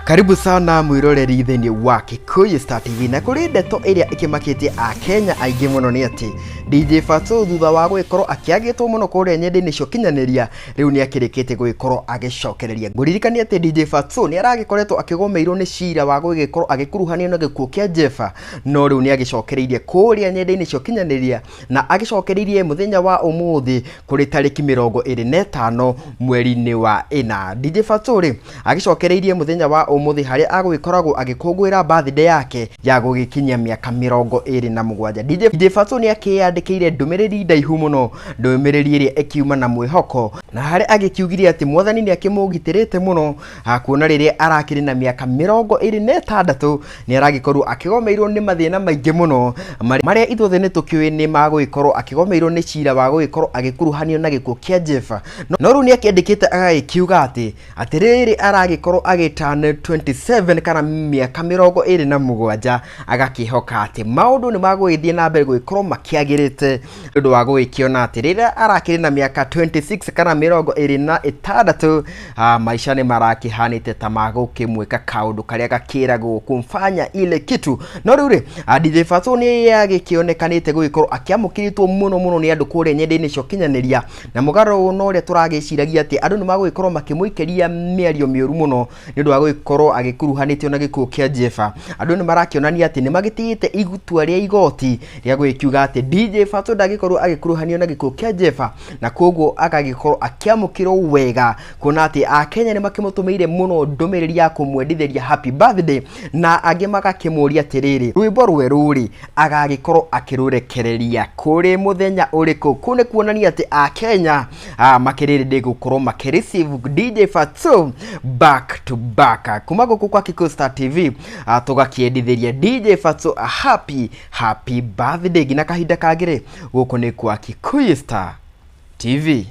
Karibu sana mwiroreri thĩinĩ wa Kikuyu Star TV. Na kũrĩ ndeto ĩrĩa ĩkĩmakĩtie Akenya aingĩ mũno nĩ atĩ DJ Fatxo thutha wa gũgĩkorwo akĩagĩtwo mũno kũrĩa nyenda-inĩ cia ũkinyanĩria, rĩu nĩ akĩrĩkĩtie gũgĩkorwo agĩcokereria. Ngũririkanie atĩ DJ Fatxo nĩ aragĩkoretwo akĩgomeirwo nĩ cira wa gũgĩkorwo agĩkuruhanio na gĩkuũ kĩa Jeffer, no rĩu nĩ agĩcokereirie kũrĩa nyenda-inĩ cia ũkinyanĩria na agĩcokereirie mũthenya wa ũmũthĩ kũrĩ tarĩki 25 mweri-inĩ wa ĩna. DJ Fatxo rĩ agĩcokereirie mũthenya wa ũmũthĩ harĩa agũgĩkoragwo agĩkũngũĩra birthday yake ya gũgĩkinyia mĩaka 27. DJ Fatxo nĩ akĩyandĩkĩire ndũmĩrĩri ndaihu mũno, ndũmĩrĩri ĩrĩa ĩkiuma na mwĩhoko, na harĩa agĩkiugire atĩ mwathani nĩ akĩmũgitĩrĩte mũno, kuona rĩrĩa arakĩrĩ na mĩaka 26 nĩ aragĩkorwo akĩgomeirwo nĩ mathĩna maingĩ mũno marĩa ithuothe nĩ tũkĩũĩ nĩ magũgĩkorwo akĩgomeirwo nĩ cira wa gũgĩkorwo agĩkuruhanio na gĩkuũ kĩa Jeffer. No rĩu nĩ akĩandĩkĩte agagĩkiuga atĩ atĩrĩrĩ aragĩkorwo agĩturn 27 kana mĩaka 27, agakĩhoka atĩ maũndũ nĩ magũgĩthiĩ na mbere gũgĩkorwo makĩagĩrĩte, nĩ ũndũ wa gũgĩkĩona atĩ rĩrĩa arakĩrĩ na mĩaka 26 kana 26, maica nĩ marakĩhanĩte ta magũkĩmwĩka kaũndũ karĩa gakĩragwo kumfanya ile kitu. No rĩu rĩ, DJ Fatxo nĩ agĩkĩonekanĩte gũgĩkorwo akĩamũkĩrĩtwo mũno mũno nĩ andũ kũrĩa nyenda-inĩ cia ũkinyanĩria, na mũgarũ na ũrĩa tũragĩciragia atĩ andũ nĩ magũgĩkorwo makĩmũikĩria mĩario mĩũru mũno nĩ ũndũ wa gũgĩkorwo agĩkuruhanĩtio na gĩkuũ kĩa Jeffer. Andũ nĩ marakĩonania atĩ nĩ magĩtĩĩte itua rĩa igoti rĩa gũgĩkiuga atĩ DJ Fatxo ndangĩkorwo agĩkuruhanio na gĩkuũ kĩa Jeffer, na koguo agagĩkorwo akĩamũkĩrwo wega, kuona atĩ Akenya nĩ makĩmũtũmĩire mũno ndũmĩrĩri ya kũmwendithĩria happy birthday, na angĩ magakĩmũria atĩrĩrĩ, rwĩmbo rwerũ rĩ agagĩkorwo akĩrũrekereria kũrĩ mũthenya ũrĩkũ? Kũu nĩ kuonania atĩ Akenya makĩrĩ ready gũkorwo makĩ receive DJ Fatxo back to back. Kuma gũkũ kwa Kikuyu Star TV, tũgakĩendithĩria DJ Fatxo a happy happy birthday. Nginya kahinda kangĩ rĩ, gũkũ nĩ kwa Kikuyu Star TV.